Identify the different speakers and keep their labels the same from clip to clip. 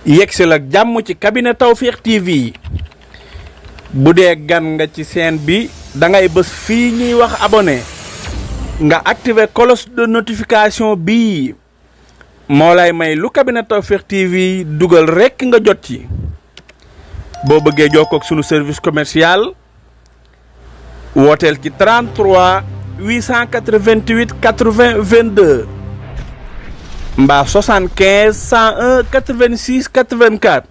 Speaker 1: yegsil ak jàmm ci cabinet Tawfekh TV bu dee gan nga ci chaîne bi da ngay bës fii ñuy wax abonné nga activer cloche de notification bii moo lay may lu cabinet Tawfekh TV dugal rekk nga jot ci boo bëggee jokkoo ak sunu service commercial wooteel ci 33 888 80 22 mbaa 75 101 86 84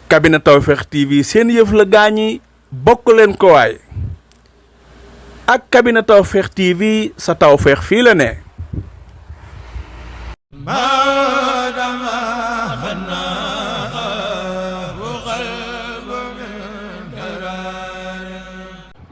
Speaker 1: cabinet Tawfekh TV seen yëf la gaañi bokk leen ko waay ak cabinet Tawfekh TV sa tawfeex fii la ne.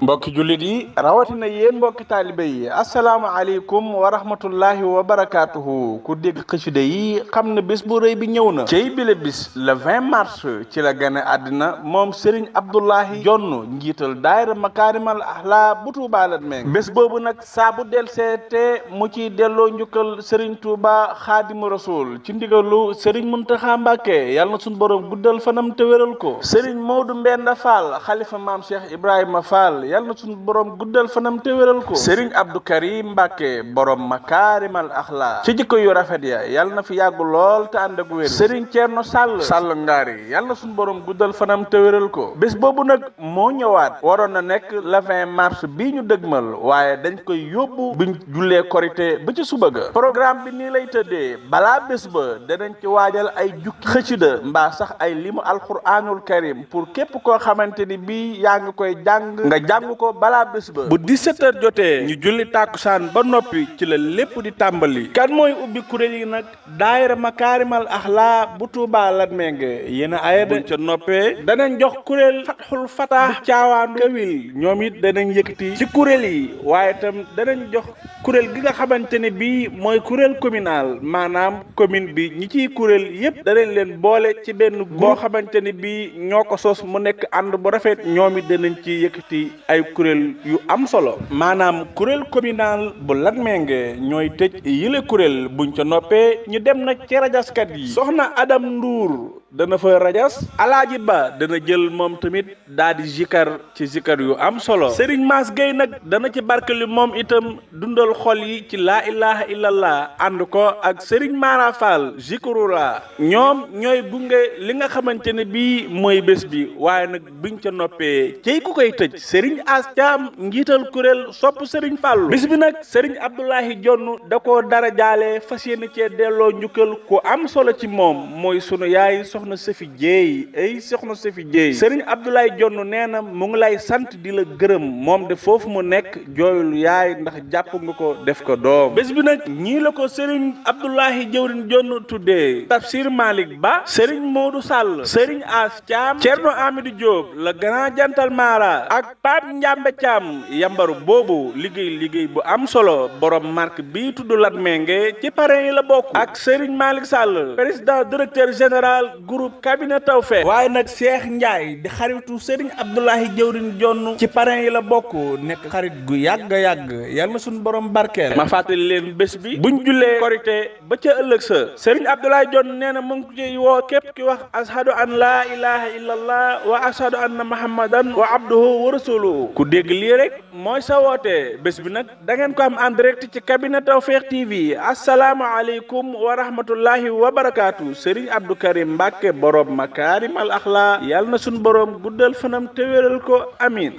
Speaker 1: mbokki jullit yi rawatina yéen mbokki taalibe yi asalaamaaleykum wa rahmatullahi wa barakaatuhu ku dégg xasida yi xam ne bés bu rëy bi ñëw na cey bile bis le 20 mars ci la gane àddina moom Serigne Abdoulahi Jonn njiital daayira makaarimal axlaa bu Tuubaa Latmingué bés boobu nag saa bu del seete mu ci delloo njukkal Serigne Touba Xaadimu Rasuul ci ndigalu Serigne Muntaxa Mbàkke yàlla na suñu borom guddal fanam te wéral ko Serigne Modou Mbenda Fall xalifa maam Cheikh Ibrahima Fall yàlla na suñu borom guddal fanam te wéral ko Serigne Abdou Karim Mbacke borom makaarimal axlaa ci jikko yu rafet ya yàlla na fi yàggu lool te ànd ak wér Serigne Thierno Sall ngaari yàlla na suñu borom guddal fanam te wéral ko bés boobu nag moo ñëwaat waroon na nekk le 20 mars bii ñu dëgmal waaye dañ koy yóbbu buñ jullee korité ba ci suba ga programme bi nii lay tëddee balaa bés ba danañ ci waajal ay jukki xëcida mbaa sax ay limu alquranul karim pour képp koo xamante ni bii yaa ngi koy jàng nga jàng ko balaa bés ba bu 17h jotee ñu julli tàkkusaan ba noppi ci la lépp di tàmbali kan mooy ubbi kuréel yi nag daayira makaarimal axlaa bu Tuubaa Latmingué yéen a aya buñ ca noppee danañ jox kuréel fatxul fatah bu caawaanu kawil ñoom it danañ yëkkati ci kuréel yi waaye itam danañ jox kuréel gi nga xamante ne bii mooy kuréel communal maanaam commune bi ñi ciy kuréel yépp danañ leen boole ci benn boo xamante ne bii ñoo ko sos mu nekk ànd bu rafet ñoom it danañ ci yëkkati ay kuréel yu am solo maanaam kuréel communal bu Latmingué ñooy tëj yile kuréel buñ ca noppee ñu dem nag ci rajaskat yi soxna Adam Ndour dana fa rajas Alaaji Ba dana jël moom tamit daa di zikar ci zikar yu am solo Serigne Mass Gueye nag dana ci barkeli moom itam dundal xol yi ci laa ilaha illallah ànd ko ak Serigne Mara Fall zikrullah ñoom ñooy gunge li nga xamante ne bii mooy bés bi waaye nag buñ ca noppee cey ku koy tëj Serigne As Thiam njiital kuréel sopp Serigne Fallou bis bi nag Serigne Abdoulahi Jonn da koo dara jaale fas yéene cee delloo njukkal ku am solo ci moom mooy sunu yaay soxna Safi Jéey ay soxna Safi Jéey Serigne Abdoulahi Jonn nee na mu ngi lay sant di la gërëm moom de foofu mu nekk jooyul yaay ndax jàpp nga ko def ko doom bés bi nag ñii la ko Serigne Abdoulahi Jawrin Jonn tuddee Tafsir Malick Ba Serigne Modou Sall Serigne As Thiam Thierno Amidou Diop le grand jantal Mara ak Pape Njambe Thiam yambaru boobu liggéey bu am solo borom marque bii tudd Latmingué ci parrain yi la bokk ak Serigne Malick Sall président directeur général groupe cabinet Tawfekh waaye nag Cheikh Ndiaye di xaritu Serigne Abdoulahi Jawrin Jonn ci parrain yi la bokk nekk xarit gu yàgg yal na suñu borom barkeel ma fàttali leen bés bi buñ jullee korité ba ca ëllëg sa Serigne Abdoulahi Jonn nee na mu ngi ci woo képp ki wax ashadu an laa ilaha illallah wa ashadu anna muhammadan wa abduhu wa rasuluhu ku dégg lii rek mooy sa woote bés bi nag da ngeen ko am en direct ci cabinet Tawfekh TV asalaamaaleykum wa rahmatullahi wa barakaatu Serigne Abdou Karim Mbacke borom makaarimal axlaa yàlla na suñu borom guddal fanam te wéral ko amiin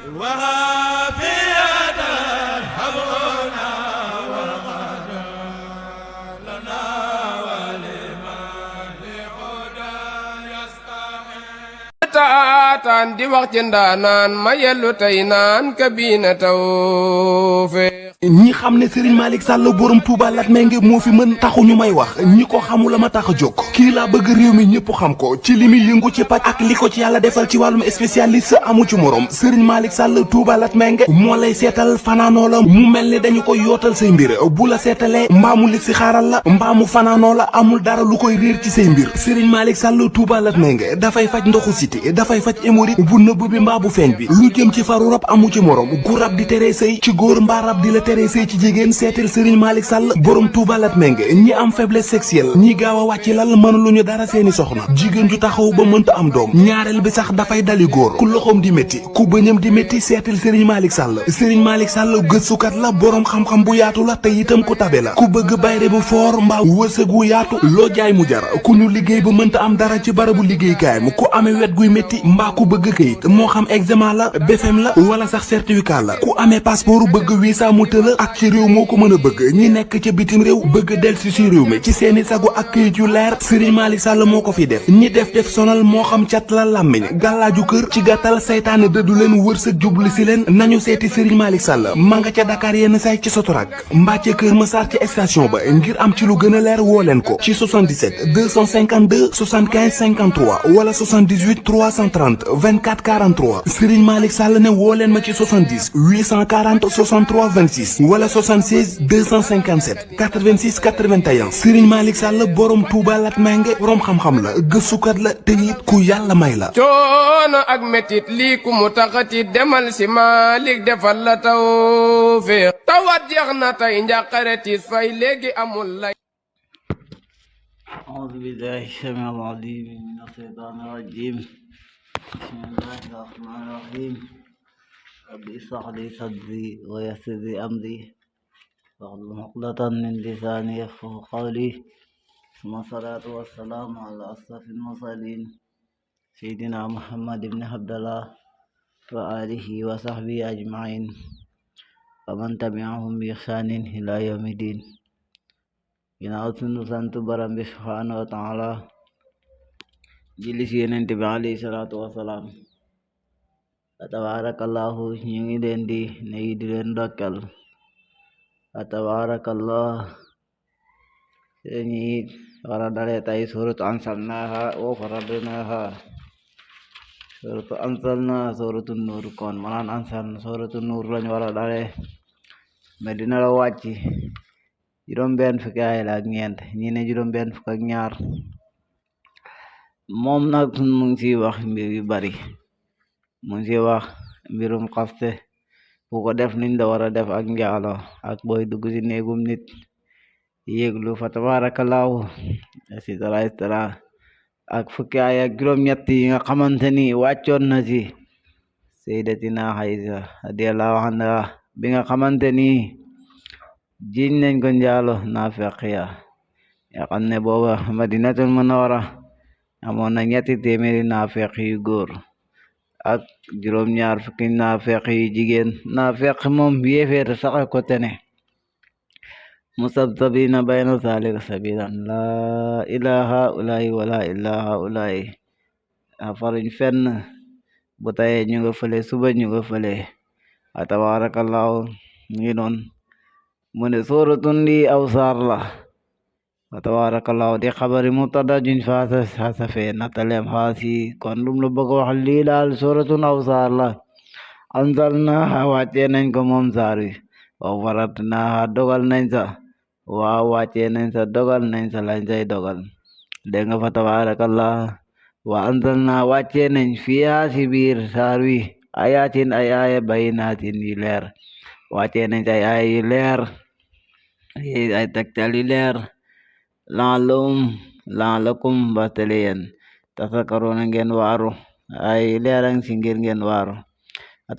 Speaker 2: taataan di wax ci ndaanaan ma yellu tey naan kabina Tawfekh
Speaker 3: ñi xam ne Serigne Malick Sall borom Touba Latmingué moo fi mën taxuñu may wax ñi ko xamul la ma tax a jóg kii laa bëgg réew mi ñëpp xam ko ci li muy yëngu ci paj ak li ko ci yàlla defal ci wàllum spécialiste amu ci morom Serigne Malick Sall Touba Latmingué moo lay seetal fanaanoo la mu mel ni dañu koy yootal say mbir bu la seetalee mbaamu li si xaaral la mbaamu fanaanoo la amul dara lu koy réer ci say mbir Serigne Malick Sall Touba Latmingué dafay faj ndoxu cité dafay faj hémorroïde bu nëbb bi mbaa bu feeñ bi lu jëm ci faru rab amu ci morom gu rab di tere sëy ci góor mbaa rab di la tere teree sëy ci jigéen seetal Serigne Malick Sall borom Touba Latmingué ñi am faiblesse sexuelle ñi gaaw a wàcc lal mën lu ñu dara seeni soxna jigéen ju taxaw ba mënta am doom ñaareel bi sax dafay dali góor ku loxoom di métti ku bëñam di métti seetal Serigne Malick Sall Serigne Malick Sall gëstukat la borom xam-xam bu yaatu la te itam ku tabe la ku bëgg bayre bu foor mbaa wërsëg wu yaatu loo jaay mu jar ku ñu liggéey ba mënta am dara ci barabu liggéeykaayam ku amee wet guy métti mbaa ku bëgg kayit moo xam examen la BFEM la wala sax certificat la ku amee passeport bëgg visa mu tëla ak ci réew moo ko mën a bëgg ñi nekk ca bitim réew bëgg delsi ci réew mi ci seeni sagu ak kayit yu leer Serigne Malick Sall moo ko fi def ñi def sonal moo xam cat la làmmiñ gàllaaju kër ci gàttal saytaane dëddu leen wërsëg jublu si leen nañu seeti Serigne Malick Sall ma nga ca Dakar yenn say ci Sotorak mbaa ca Kër Massar ci station ba ngir am ci lu gën a leer woo leen ko ci 77 252 75 53 wala 78 330 24 43 Serigne Malick Sall ne woo leen ma ci 70 840 63 26 wala 76 257 86 81 Serigne Malick Sall borom Touba Latmingué borom xam-xam la gëstukat la te it ku yàlla may la.
Speaker 2: coono ak metit lii ku mu taxati demal si Malick defal la tawfiq tawat jeex na tey njàqare tiis fay léegi amul lay.
Speaker 4: أعوذ بالله السميع العليم من الشيطان الرجيم بسم الله الرحمن الرحيم رب اشرح لي صدري ويسر لي أمري واحلل عقدة من لساني يفقهوا قولي ثم الصلاة والسلام على أشرف المرسلين سيدنا محمد بن عبد الله وآله وصحبه أجمعين ومن تبعهم بإحسان إلى يوم الدين. ginnaaw sunu sant borom bi subhaanahu wa taala julli ci Yonent bi alayhi salaatu wasalaam tabaarakallahu ñu ngi leen di nuyu di leen ndokkal tabaarakallah ñi war a dalee tey suuratu anzalnaaha wa faradnaaha suuratu anzalnaa suuratu nuur kon manaan anzalna suuratu nuur lañu war a dalee mais dina la wàcc juróom benn fukki aaya la ak ñeent ñi ne juróom benn fukk ak ñaar moom nag mu ngi ciy wax mbir yu bari mu ngi ciy wax mbirum xaste ku ko def niñ la war a def ak njaalo ak booy dugg ci néegum nit yéeglu fa tabaarakallaahu etcetera ak fukki aaya ak juróom ñett yi nga xamante ni wàccoon na ci sayyidatina Aysa radiyallaahu anha bi nga xamante ni jiñ nañ ko njaalo naafeq ya xam ne booba Madinatul Munawwara amoon na 300 naafeq yu góor ak juróom-ñaar fukki naafeq yu jigéen naafeq moom yéeféer sax ko tene musabsabina bayna zalika sabilan laa ilaha ulaahi wala ilaha ulaahi faruñ fenn bu tayee ñu nga fële suba ñu nga fële tabarakallahu ngi noon mu ne sooratun lii aw saar la wa tabarakallahu di xabari mubtada juñ faasafee nataleem xaasi kon lum la bëgg wax lii daal sooratun aw saar la anzalnaaha wàccee nañ ko moom saar wi wa faradnaaha dogal nañ sa waaw wàccee nañ sa dogal nañ sa lañ say dogal dégg nga fa tabarakallah wa anzalnaa wàccee nañ fiihaa si biir saar wi ayaatin ay aaya bayinaatin yu leer wàccee nañ ay aaya yu leer ay tegtal yu leer laalakum bastale yeen tasakaroona ngeen waaru ay leerang si ngir ngeen waaru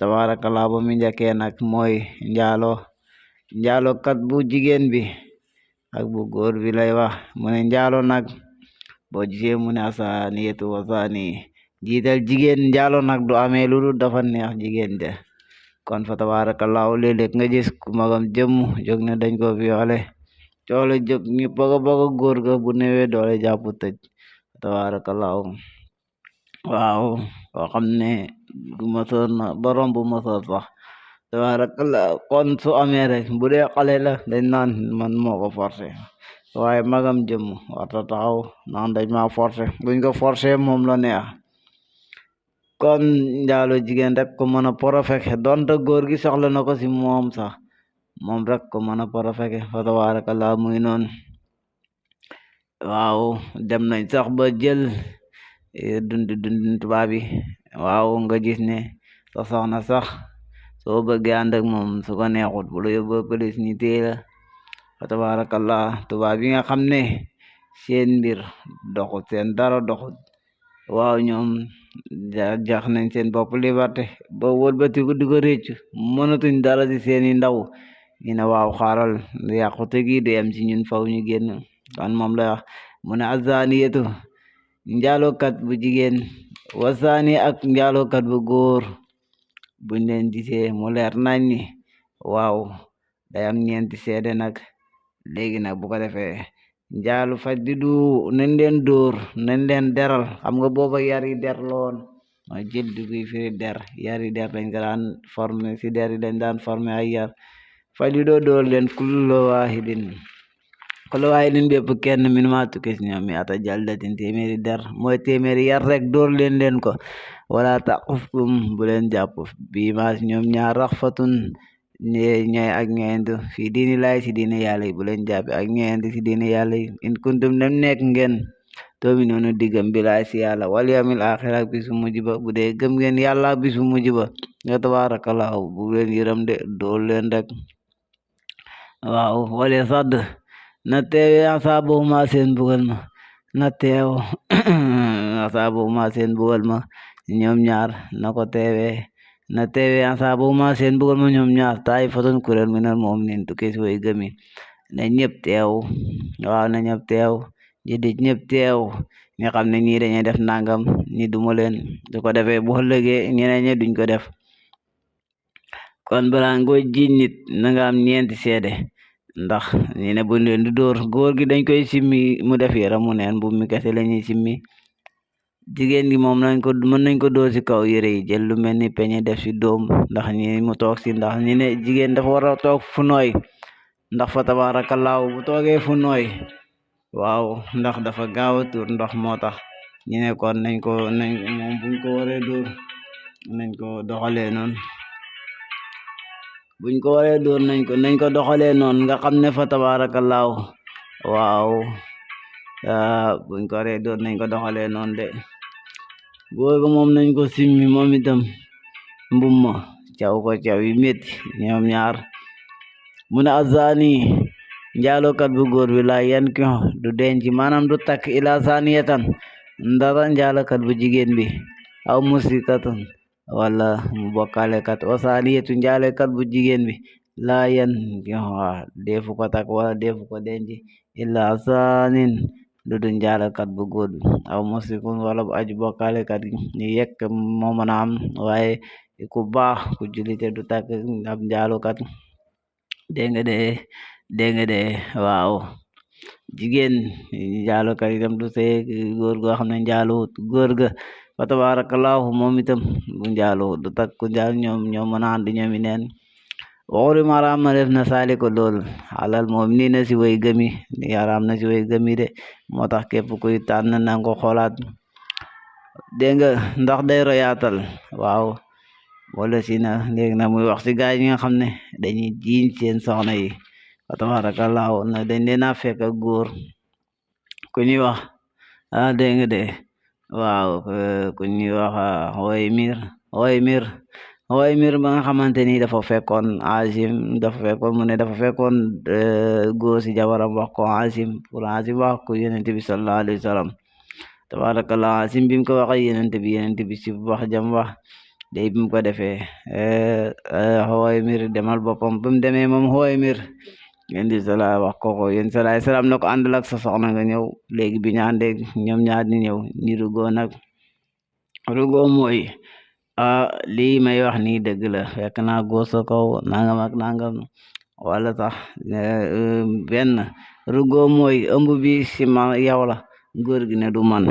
Speaker 4: tabarakallah ba mi njëkkee nag mooy njaalo kat bu jigéen bi ak bu góor bi lay wax mu ne njaalo nag boo gisee mu ne asaaniyatu wasaani jiital jigéen njaalo nag du amee lu dul dafa neex jigéen de kon fa tabarakallahu léeg-léeg nga gis ku magam jëmm jóg ne dañ ko violé doole jóg ñu bëgg góor ga bu newee doole jàpp tëj tabarakallahu waaw koo xam ne du mësoor na borom bu mësoor sax tabarakallahu kon su amee rek bu dee xale la dañ naan man moo ko forcé waaye magam jëmm warta taxaw naan dañ ma forcé buñ ko forcé moom la neex kon njaalo jigéen rek ko mën a porofeke donte góor gi soxla na ko ci moom sax moom rek ko mën a porofeke fa tabarakallah muy noonu waaw dem nañ sax ba jël dundin tubaab yi waaw nga gis ne sa soxna sax soo bëggee ànd ak moom su ko neexut bu la yóbboo police ñi téye la fa tabarakallah tubaab yi nga xam ne seen mbir doxut seen dara doxut waaw ñoom jax nañ seen bopp liberté ba wëlbatiku di ko réccu mënatuñ dara ci seeni ndaw ñu ne waaw xaaral yàqute gi du yem ci ñun faw ñu génn kon moom la wax mu ne azaniyatu njaalookat bu jigéen wasaani ak njaalookat bu góor buñ leen gisee mu leer nañ ni waaw day am ñeenti seede nag léegi nag bu ko defee njaalu faj di du nañ leen dóor nañ leen deral xam nga booba yari der loon mooy jël di guy firi der yari der dañ ko daan formé si der yi dañ daan formé ay yar faj di doo dóor leen kullu waahidin bépp kenn min ma tukkis ñoom mi ata jaldatin téeméeri der mooy téeméeri yar rek dóor leen ko wala taqufkum bu leen jàpp bii maas ñoom ñaar raxfatun ñooy ak ñeent fii diini laay si diine yàlla yi bu leen jàppe ak ñeent si diine yàlla yi in kuntum nem nekk ngeen toomi noonu diggam bilaay si yàlla wal yawmil aaxir ak bisu mujj ba bu dee gëm ngeen yàlla bisu mujj ba nga tabarakallahu bu leen yërëm de dóor leen rek waaw wale sadd na teewe asaabuhuma seen bugal ma na teew asaabuhuma seen bugal ma ñoom ñaar na ko teewe na teewe asaabuhuma seen bugal ma ñoom ñaar taay foton kuréel minal mu'minin tukkee si way gëmi na ñëpp teew waaw na ñëpp teew jidit ñëpp teew nga xam ne ñii dañuy def nangam ñi duma leen su ko defee bu ëllëgee ñeneen ñi duñ ko def kon balaa ngoo jiiñ nit na nga am ñeenti seede ndax ñi ne buñ leen di dóor góor gi dañ koy simmi mu def yaramu neen bu mi kese la ñuy simmi jigéen gi moom mën nañ ko dóor si kaw yére yi jël lu mel ni peñe def si doom ndax ñi mu toog si ndax ñi ne jigéen dafa war a toog fu nooy ndax fa tabaarakallaahu bu toogee fu nooy waaw ndax dafa gaaw a tuur ndox moo tax ñi ne kon nañ moom buñ ko waree dóor nañ ko doxalee noonu buñ ko waree dóor nañ ko doxalee noonu nga xam ne fa tabaarakallaahu waaw buñ ko waree dóor nañ ko doxalee noonu de góor ga moom nañ ko simmi moom itam mbumma caw ko caw yi métti ñoom ñaar mu ne azani njaalookat bu góor bi la yan ki du denc maanaam du takk ila saniyatan ndara njaalookat bu jigéen bi aw musrikatan wala mu bokkalekat wa saniyatu njaalookat bu jigéen bi la yan ki deefu ko takk wala deefu ko denc illa sanin du njaalookat bu góor bi aw musrikun wala bu aju bokkalekat ñu yekk moo mën a am waaye ku baax ku julite du takk ab njaalookat dégg nga de waaw jigéen njaalookat itam du sey góor goo xam ne njaaluwut góor ga fa tabarakallahu moom itam bu njaaluwut du takk ku njaal ñoom mën a ànd ñoomi neen waxuri maraam na def na saali ko lool alal moom nii na si way gëmi ni araam na si way gëmi de moo tax képp kuy tànn na nga ko xoolaat dégg nga ndax day royaatal waaw wala si na léegi nag muy wax si gaay yi nga xam ne dañuy jiiñ seen soxna yi fa tabarakallahu na dañ leen a fekk ak góor ku ñuy wax dégg nga de waaw ku ñuy wax Waymir ba nga xamante ni dafa fekkoon Azim mu ne dafa fekkoon góor si jabaram wax ko Azim pour Azim wax ko yonent bi sallallahu alayhi wa sallam tabarakallah Azim bi mu ko waxee yonent bi si wax jam wax day bi mu ko defee Waymir demal boppam ba mu demee moom Waymir yéen di sala wax ko yéen salaay salaam na ko àndal ak sa soxna nga ñëw léegi bi ñu àndee ñoom ñaar di ñëw ñi rugoo nag rugoo mooy lii may wax nii dëgg la fekk naa góor sa kaw nangam ak nangam wala sax benn rugoo mooy ëmb bi si ma yow la góor gi ne du man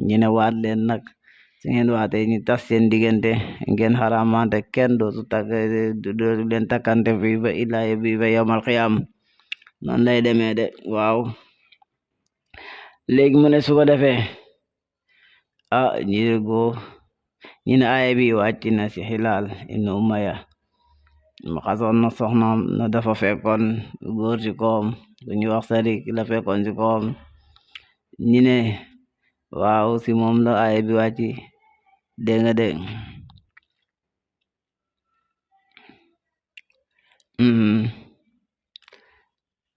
Speaker 4: ñu ne waat leen nag su ngeen waatee ñu tas seen diggante ngeen xaramante kenn dootu dootu leen takkante bi ba illaa bi ba yawmal qiyaam noonu lay demee de waaw léegi mu ne su ko defee ñi rugoo ñi ne aaya bi wàcc na si Hilaal ibnu Umayya ma xasoon na soxnaam na dafa fekkoon góor ci kawam ku ñu wax Sarik la fekkoon ci kawam ñi ne waaw si moom la aaya bi wàcc dégg nga de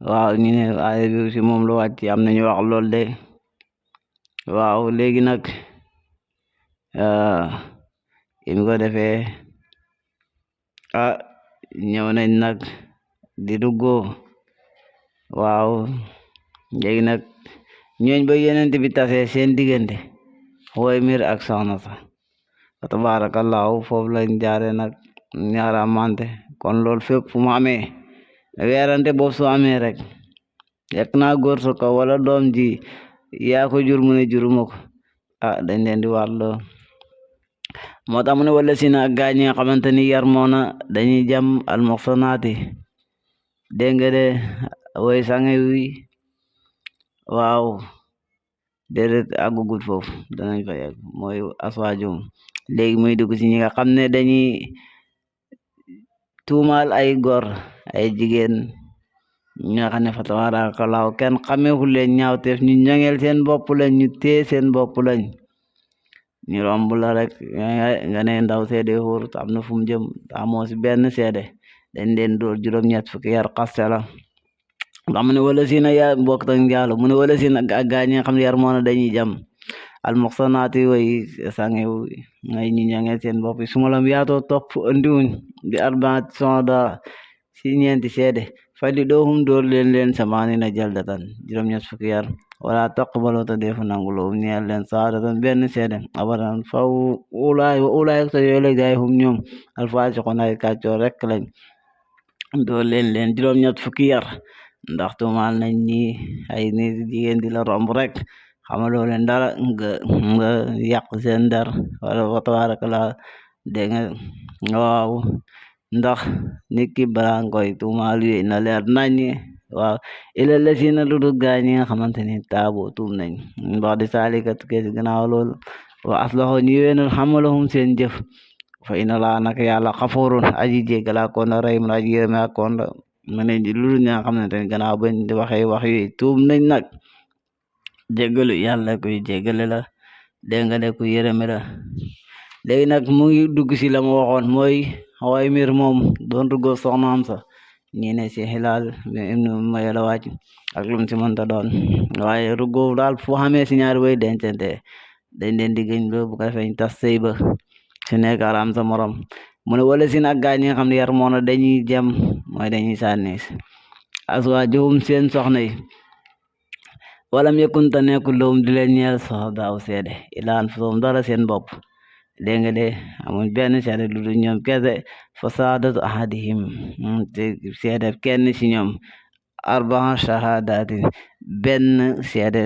Speaker 4: waaw ñu ne aaya bi si moom lu wàcc am nañu wax lool de waaw léegi nag im ko defee ñëw nañ nag di duggoo waaw léegi nag ñooñ ba yenent bi tasee seen diggante Xuwaymir ak soxna sa fa tabarakallahu foofu lañ jaare nag ñaaramante kon loolu fépp fu mu amee weerante boobu su amee rek yekk naa góor su ko wala doom ji yaa ko jur mu ne juruma ko dañ leen di warloo moo tax mu ne wala si na gaa ñi nga xamante ni yar moona dañuy jam almuxsanaati dégg nga de way sange wi waaw déedéet àggugut foofu danañ fa yegg mooy aswaajum léegi muy dugg ci ñi nga xam ne dañuy tuumaal ay góor ay jigéen ñi nga xam ne fa tabarakallahu kenn xameeku leen ñaawteef ñu ñoŋeel seen bopp lañ ñu téye seen bopp lañ ñu romb la rek nga ne ndaw seede wóorut am na fu mu jëm amoo si benn seede dañ leen dóor juróom-ñett fukki yar xaste la ndax mu ne wala si na yaa bokk tak njaalo mu ne wala si na ak gaa ñi nga xam ne yar moona dañuy jam almuxsanaati way sangew ngay ñu ñangee seen bopp yi suma lam yaatoo topp andiwuñ bi arbaat sonda si ñeenti seede fali doohum dóor leen samaani na jaldatan juróom-ñett fukki yar wala taqbaloo ta defu nanguloo ñeel leen saadatan benn seede abadan faw ulaay ta yoole gaay hum ñoom alfaasiqoon ay kàccoor rek lañ dóor leen juróom-ñett fukki yar ndax tuumaal nañ ñi ay ni jigéen di la romb rek xamaloo leen dara nga yàq seen der wala wa tabarakallah dégg nga waaw ndax nit ki balaa ngoy tuumaal yooyu na leer nañ waaw ila la si na ludu gaa ñi nga xamante ni taaboo tuum nañ wax di saalika tukkee si gannaaw loolu wa aslaxoo ñi weenul xamalahum seen jëf fa ina laa nak yàlla xafoorun aji jéggalaa koon la rey mun aji yërëme ak koon la mu ne ludu ñi nga xamante ni gannaaw bañ di waxee wax yooyu tuum nañ nag jéggalu yàlla kuy jéggale la dégg nga de ku yërëme la léegi nag mu ngi dugg si la ma waxoon mooy Xuwaymir moom doon duggoo soxnaam sa ñi ne si Hilaal ibnu Umayya la wàcc ak lum si mënta doon waaye ruggoo daal fu xamee si ñaari way dencante dañ leen di gëñ ba bu ko defee ñu tas sëy ba si nekk araam sa morom mu ne wala sin ak gaa ñi nga xam ne yar moona dañuy jam mooy dañuy sànnis aswaajuhum seen soxna yi walam yekunta nekkul lawum di leen ñeel sox daaw seede ilaa anfusahum dara seen bopp dégg nga de amuñ benn seede lu dul ñoom kese fa saadatu ahadihim te seede kenn si ñoom arbaa shahadatin benn seede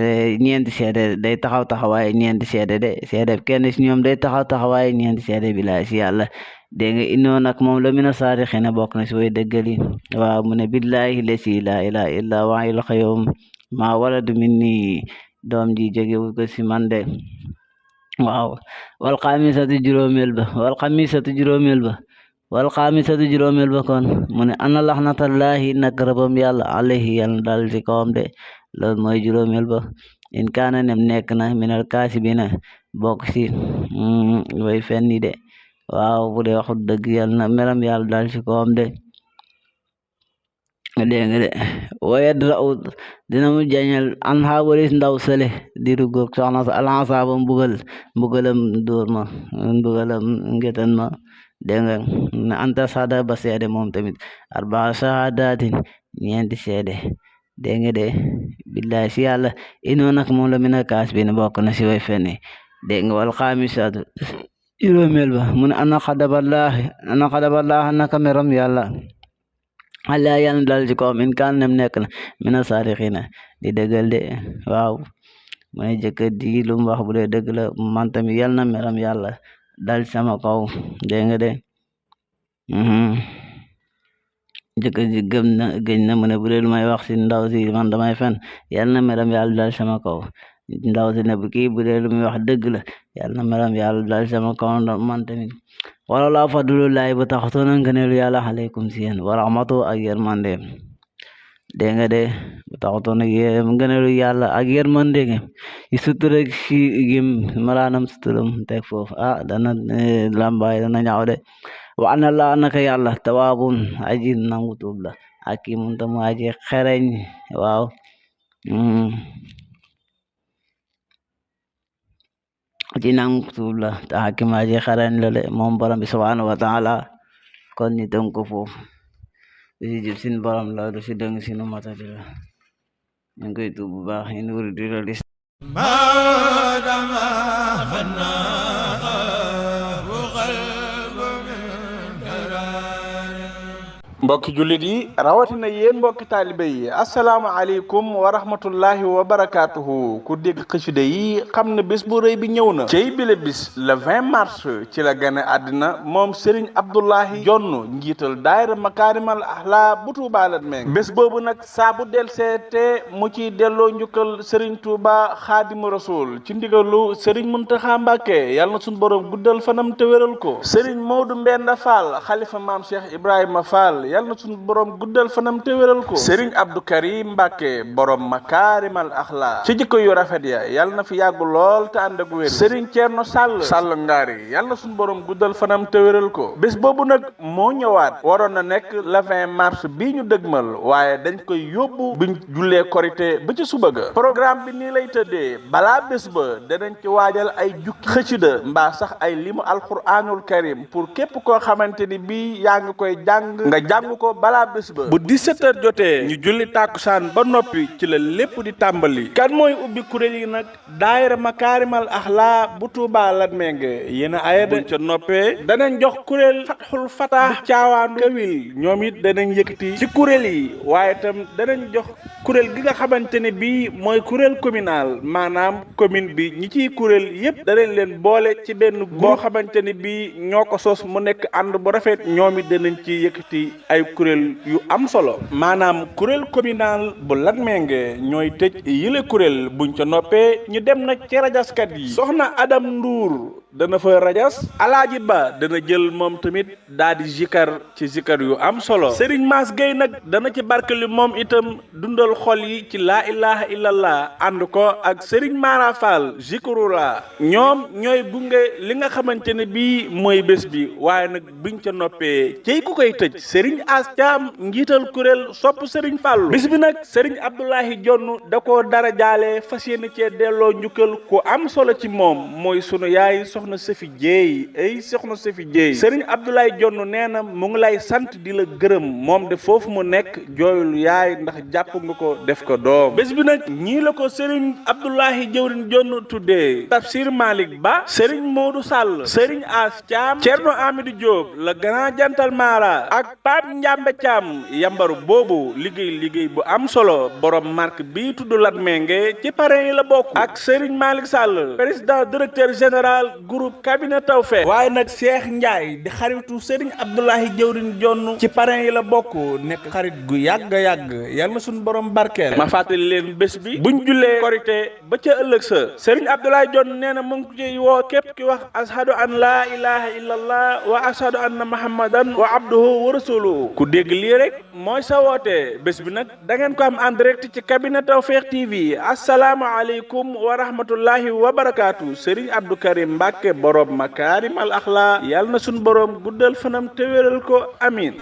Speaker 4: ñeenti seede day taxawaay ñeenti seede de seede kenn si ñoom day taxawaay ñeenti seede billaay si yàlla dégg nga innoo nag moom la mina saadiqiina bokk na si way dëggali waaw mu ne billahi lasi laa ilaaha illaa huwa al qayyuum maa waladu minni doom ji jógewu ko si man de waaw wal xaamisatu juróomeel ba kon mu ne ana laxnatallahi nak rabam yàlla alayhi yàlla dal ci kawam de loolu mooy juróomeel ba in kaana nem nekk na minal kaasibina bokk si way fenni de waaw bu dee waxut dëgg yàlla na meram yàlla dal ci kawam de dégg nga de wayed ra'u dina mu jañal an ha waris ndaw sele di duggoog soxna sa alansaaba mbugalam dóor ma mbugalam ngetan ma dégg nga na anta sada ba seede moom tamit arbaa shahadatin ñeenti seede dégg nga de billahi si yàlla inoo nag moom la mina kaas bi ne bokk na si way fenni dégg nga wal xaamisatu juróomeel ba mu ne ana xadaballahi naka meram yàlla ala yàlla dal ci kawam in kaan nem nekk na mina saadiqiina di dëggal de waaw mu ne jëkkër ji lu mu wax bu dee dëgg la man tamit yàlla na meram yàlla dal ci sama kaw dégg nga de jëkkër ji gëñ na mu ne bu dee lu may wax si ndaw si man damay fen yàlla na meram yàlla dal ci sama kaw ndaw si ne bu kii bu dee lu muy wax dëgg la yàlla na meram yàlla dal ci sama kaw man tamit wala laa fadlullahi ba taxutoona ngëneelu yàlla aleykum si yéen wa rahmatu ak yërmandeem dégg nga de bu taxutoon ak ngëneelu yàlla ak yërmande yi sutura si gim malaanam suturam teg foofu dana lambaay dana ñaaw de wa ana la naka yàlla tawaabun aji nangu tuub la hakimun tamu aji xereñ waaw aji nangu tuub la te hakim aji xereñ la de moom borom bi subhanahu wa taala kon ni tënk ko foofu lu si jub sin borom la lu si dëng sinu matadi la ñu ngi koy tuub bu baax in uridu illa
Speaker 1: mbokki jullit yi rawatina yéen mbokki taalibe yi asalaamaaleykum wa rahmatullahi wa barakaatuhu ku dégg xasida yi xam ne bés bu rëy bi ñëw na cey bile bis le 20 mars ci la gane àddina moom Serigne Abdoulahi Jonn njiital daayira makaarimal axla bu Tuubaa Latmingué bés boobu nag saa bu del seete mu ciy delloo njukkal Serigne Touba Xaadimu Rasuul ci ndigalu Serigne Muntaxa Mbàkke yàlla na suñu borom guddal fanam te wéral ko Serigne Modou Mbenda Fall xalifa maam Cheikh Ibrahima Fall yàlla na suñu borom guddal fanam te wéral ko Serigne Abdou Karim Mbàkke borom makaarimal axla ci jikko yu rafet ya yàlla na fi yàggu lool te ànd ak wér Serigne Thierno Sall ngaari yàlla na suñu borom guddal fanam te wéral ko bés boobu nag moo ñëwaat waroon na nekk le 20 mars bii ñu dëgmal waaye dañ koy yóbbu buñ jullee korité ba ci suba ga programme bi nii lay tëddee balaa bés ba danañ ci waajal ay jukki xëcida mbaa sax ay limu alquranul karim pour képp koo xamante ni bii yaa ngi koy jàng nga jàng ko balaa bés ba bu 17h jotee ñu julli tàkkusaan ba noppi ci la lépp di tàmbali kan mooy ubbi kuréel yi nag daayira makaarimal axlaa bu Tuubaa Latmingué yéen a aya buñ ca noppee danañ jox kuréel fatxul fatah bu caawaandu kawil ñoom it danañ yëkkati ci kuréel yi waaye itam danañ jox kuréel gi nga xamante ne bii mooy kuréel communal maanaam commune bi ñi ciy kuréel yépp danañ leen boole ci benn boo xamante ne bii ñoo ko sos mu nekk ànd bu rafet ñoom it danañ ci yëkkati ay kuréel yu am solo maanaam kuréel communal bu Latmingué ñooy tëj yile kuréel buñ ca noppee ñu dem nag ci rajaskat yi soxna Adam Ndour dana fa rajas alaaji ba dana jël moom tamit daa di zikar ci zikar yu am solo Serigne Mass Gueye nag dana ci barkeli moom itam dundal xol yi ci laa ilaha illallah ànd ko ak Serigne Mara Fall zikrullah ñoom ñooy gunge li nga xamante ne bii mooy bés bi waaye nag buñ ca noppee cey ku koy tëj Serigne As Thiam njiital kuréel sopp Serigne Fallou bis bi nag Serigne Abdoulahi Jonn da koo dara jaale fas yéene cee delloo njukkal ku am solo ci moom mooy sunu yaay soxna Safi Jéey soxna Safi Jéey Serigne Abdoulaye Jonn nee na mu ngi lay sant di la gërëm moom de foofu mu nekk jooyul yaay ndax jàpp nga ko def ko doom bés bi nag ñii la ko Serigne Abdoulahi Jëwrin Jonn tuddee Tafsir Malick Ba Serigne Modou Sall Serigne As Thiam Thierno Amidou Diop le grand jantal Mara ak Pape Njambe Thiam yambaru boobu liggéey bu am solo borom marque bii tudd Latmingué ci parrain yi la bokk ak Serigne Malick Sall président directeur général groupe cabinet Tawfekh waaye nag Cheikh Ndiaye di xaritu Serigne Abdoulahi Jëwrin Jonn ci parrain yi la bokk nekk xarit gu yàgg yal na suñu borom barkeel ma fàttali leen bés bi buñ jullee korité ba ca ëllëg sa Serigne Abdoulahi Jonn nee na mu ngi ci woo képp ki wax ashadu an laa ilaha illallah wa ashadu anna muhammadan wa abduhu wa rasuluhu ku dégg lii rek mooy sa woote bés bi nag da ngeen ko am en direct ci cabinet Tawfekh TV asalaamaaleykum wa rahmatullahi wa barakaatu Serigne Abdou Karim Mbacke borom makaarim al axlaa yàlla na suñu borom guddal fanam te wéral ko amin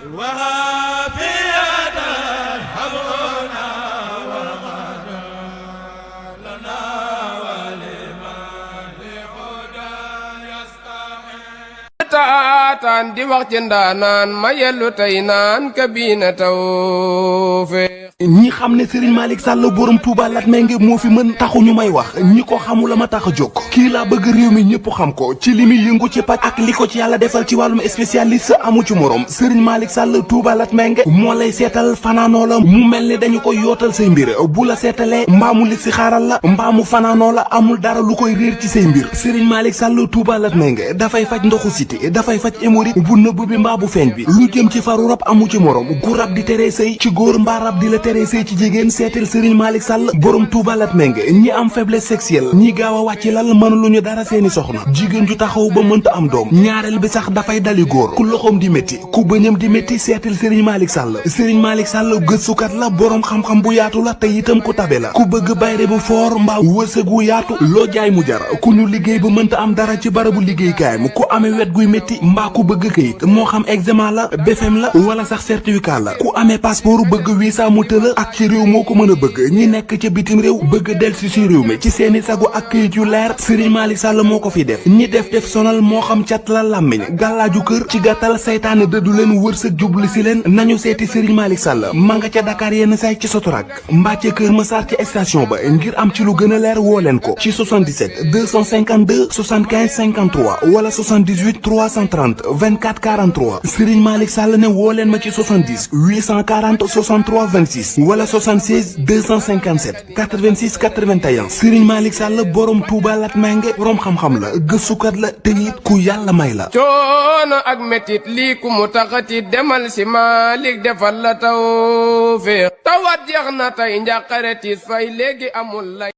Speaker 2: taataan di wax ci ndaanaan ma yellu tey naan kabina Tawfekh
Speaker 3: ñi xam ne Serigne Malick Sall borom Touba Latmingué moo fi mën taxu ñu may wax ñi ko xamul la ma tax a jóg kii laa bëgg réew mi ñëpp xam ko ci li muy yëngu ci paj ak li ko ci yàlla defal ci wàllum spécialiste amu ci morom Serigne Malick Sall Touba Latmingué moo lay seetal fanaanoo la mu mel ni dañu koy yootal say mbir bu la seetalee mbaamu li si xaaral la mbaamu fanaanoo la amul dara lu koy réer ci say mbir Serigne Malick Sall Touba Latmingué dafay faj ndoxu siti dafay faj hémorroïde bu nëbb bi mbaa bu feeñ bi lu jëm ci faru rab amu ci morom gu rab di teree sëy ci góor mbaa rab di la tere sëy ci jigéen seetal Serigne Malick Sall borom Touba Lat Mingué ñi am faiblesse sexuelle ñi gaaw a wàcc lal mënuluñu dara seeni soxna jigéen ju taxaw ba mënta am doom ñaareel bi sax dafay dali góor ku loxoom di métti ku bëñam di métti seetal Serigne Malick Sall Serigne Malick Sall gëstukat la borom xam-xam bu yaatu la te itam ku tabe la ku bëgg bayre bu foor mbaa wërsëg wu yaatu loo jaay mu jar ku ñu liggéey ba mënta am dara ci barabu liggéeykaayam ku amee wet guy métti mbaa ku bëgg këyit moo xam examen la BFEM la wala sax certificat la ku amee passeport bëgg visa mu tëla ak ci réew moo ko mën a bëgg ñi nekk ca bitim réew bëgg delsi ci réew mi ci seeni sago ak këyit yu leer Serigne Malick Sall moo ko fi def ñi def sonal moo xam cat la làmmiñ gàllaaju kër ci gàttal saytaane dëddu leen wërsëg jublu si leen nañu seeti Serigne Malick Sall ma nga ca Dakar yenn say ci Sotorak mbaa ca Kër Massar ci station ba ngir am ci lu gën a leer woo leen ko ci 77 252 75 53 wala 78 330 24 43 Serigne Malick Sall ne woo leen ma ci 70 840 63 26 wala 76 257 86 81 Serigne Malick Sall borom Touba Lat Mingué borom xam-xam la gëstukat la te it ku yàlla may la.
Speaker 2: coono ak métit lii ku mu taxati demal si Malick defal la tawfeex tawat jeex na tey njàqare tiis fay léegi amul lay.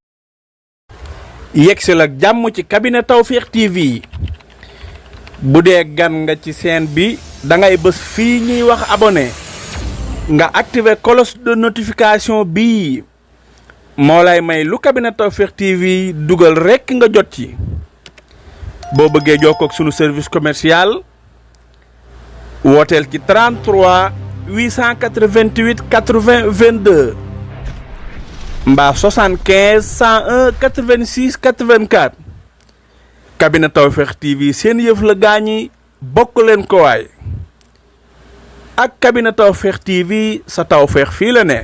Speaker 1: yegsil ak jàmm ci cabinet Tawfekh TV bu dee gan nga ci chaîne bi da ngay bës fii ñuy wax abonné nga activer cloche de notification bii moo lay may lu cabinet Tawfekh TV dugal rekk nga jot ci boo bëggee jokkoo ak sunu service commercial wooteel ci 33 888 80 22 mbaa 75 101 86 84 cabinet Tawfekh TV seen yëf la gaañi bokk leen ko waay ak cabinet Tawfekh TV sa tawfeex fii la ne